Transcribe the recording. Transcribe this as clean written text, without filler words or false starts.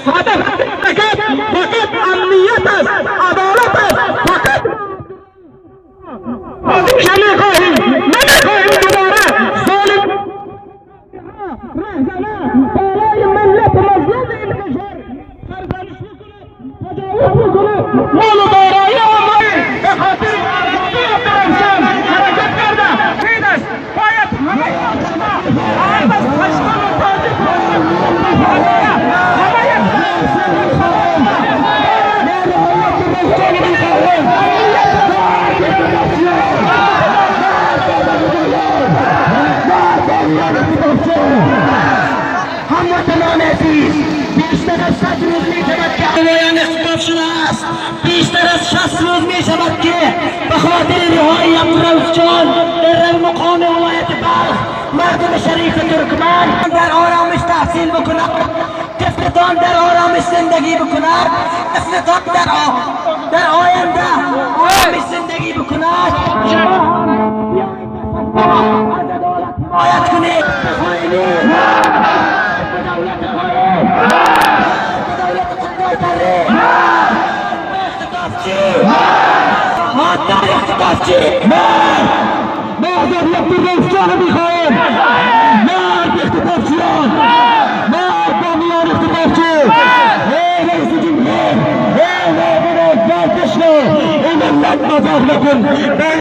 هدف حرکت فقط امنیت است، عدالت است. فقط نمیخواهیم، نمیخواهیم دوباره ظالم رهزنه بالای ملت مظلوم این کشور سرزنش بکنه، تجاوز بکنه، مال و دارایی آنها. به خاطر آزادی عبدالرحمن حرکت کرده این است. باید همه اهم از پشتون و تاجیک همه. هموطنان عزیز، بیشتر از 100 روز می شود که نمایان اختطاف شده است. بیشتر از 60 روز می شود که به خاطر رهایی عبدالرؤوف جان در مقام ولایت بلخ، مردم شریف ترکمن در آرامش تحصیل بکند، طفلتان در آرامش زندگی بکند، طفلتان در آینده آرامش زندگی بکند. شما هم بیایید از عدالت حمایت کنید. خائنین، به دولت خائن، به دولت قندای، اختطافچی، مادر اختطافچی. ما آزادی عبدالرؤوف جان میخواهیم. مرگ اختطافچیان، مرگ بامیان اختطافچی. ای رئیس جمهور، ای معاون اول، بشنو، این ملت مذاق نکن.